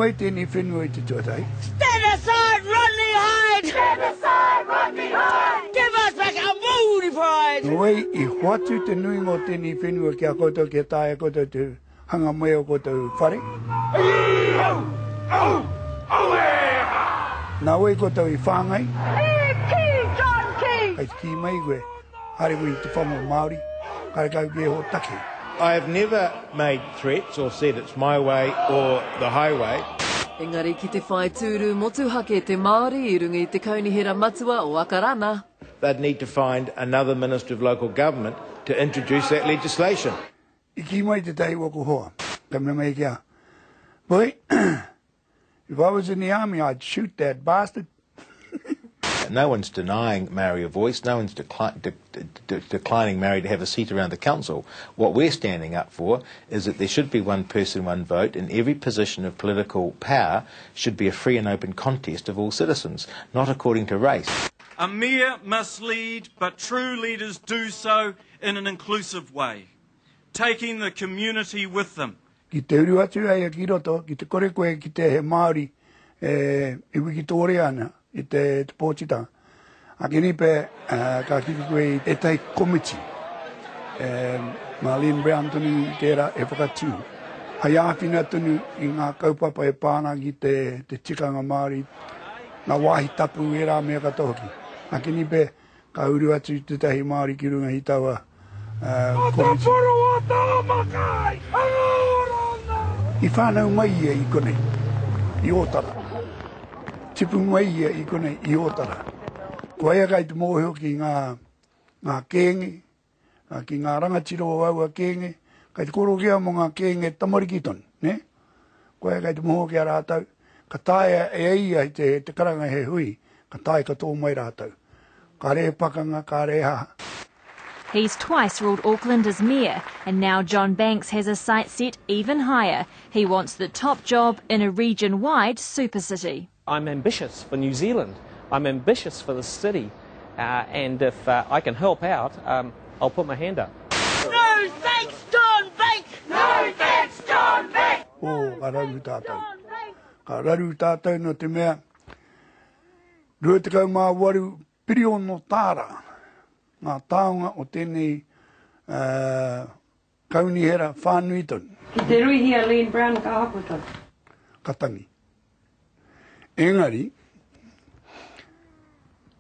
wai tēnei whenua i te tuatahi? Stand aside, Rodney Hyde! Stand aside, Rodney Hyde! Give us back our Māori pride! Nō wai i hoatu te nuinga o tēnei whenua ki a koutou kia taea koutou te hanga mai o koutou whare? Nā wai koutou i whāngai? Kī, John, kī! Kei te kī mai koe, haere koe i te whango Māori, karekau kē hō take. I have never made threats or said it's my way or the highway. Engari ki te whai tūru motuhake te Māori i runga i te Kaunihera Matua o Akarana. They'd need to find another Minister of Local Government to introduce that legislation. I kī mai tētahi o aku hoa, ka mea mai ki a, Boy, if I was in the army I'd shoot that bastard. No one's denying Maori a voice, no one's decli de de declining Maori to have a seat around the council. What we're standing up for is that there should be one person, one vote, and every position of political power should be a free and open contest of all citizens, not according to race. A mayor must lead, but true leaders do so in an inclusive way, taking the community with them. Ki te uru atu a ia ki roto, ki te kore koe ki te he Māori e, e wikitōria ana i te, te pōtitanga. Akini pe, ka kite koe i tētahi komiti, e, mā Len Brown tonu tērā e whakatū. Hei āwhina tonu i ngā kaupapa e pā ana ki te, te tikanga Māori, ngā wāhi tapu, ērā mea katoa hoki. Akini pe, Ka uru atu tētahi Māori ki runga i taua komiti. I whānau mai ia i konei, i Ōtara. Tipu mai ia i konei, i Ōtara. Ko ia kai te mōhio ki ngā, ngā kēnge, ki ngā rangatira o aua kēnge, kai te korokia mō ngā kēnge tamariki tonu, nē? Ko ia kai te mōhio ki a rātou, ka taea e ia te, te karanga he hui, ka tae ka tō mai rātou. Kāre he pakanga, kāre he aha. He's twice ruled Auckland as mayor, and now John Banks has his sights set even higher. He wants the top job in a region-wide super city. I'm ambitious for New Zealand. I'm ambitious for the city. Uh, and if uh, I can help out, um, I'll put my hand up. No thanks, John Banks! No thanks, John Banks! Oh, ka raru tātou. Ka raru tātou no te mea 28 piriono tāra ngā taonga o tēnei uh, Kaunihera whānui tonu. Ki te ruihi a Len Brown ka aha koutou? Ka tangi. Engari,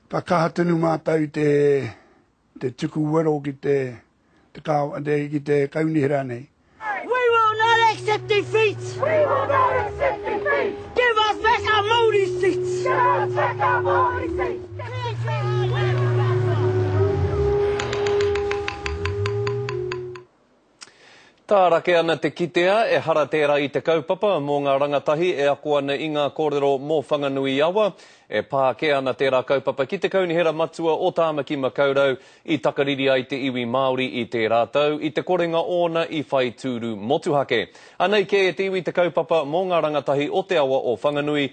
ka kaha tonu mātou te, te tuku wero ki te, te, ka, te, ki te kaunihera nei. We will not accept defeat! We will not accept defeat! Give us back our Māori seats! Give us back our Māori seats! Tārake ana te kitea, ehara tērā i te kaupapa mō ngā rangatahi e ako ana i ngā kōrero mō Whanganui Awa. E pā kē ana tērā kaupapa ki te Kaunihera Matua o Tāmaki Makaurau i takariri ai te iwi Māori i tērā tau i te korenga ōna i whai tūru motuhake. Anei kē e te iwi te kaupapa mō ngā rangatahi o te awa o Whanganui.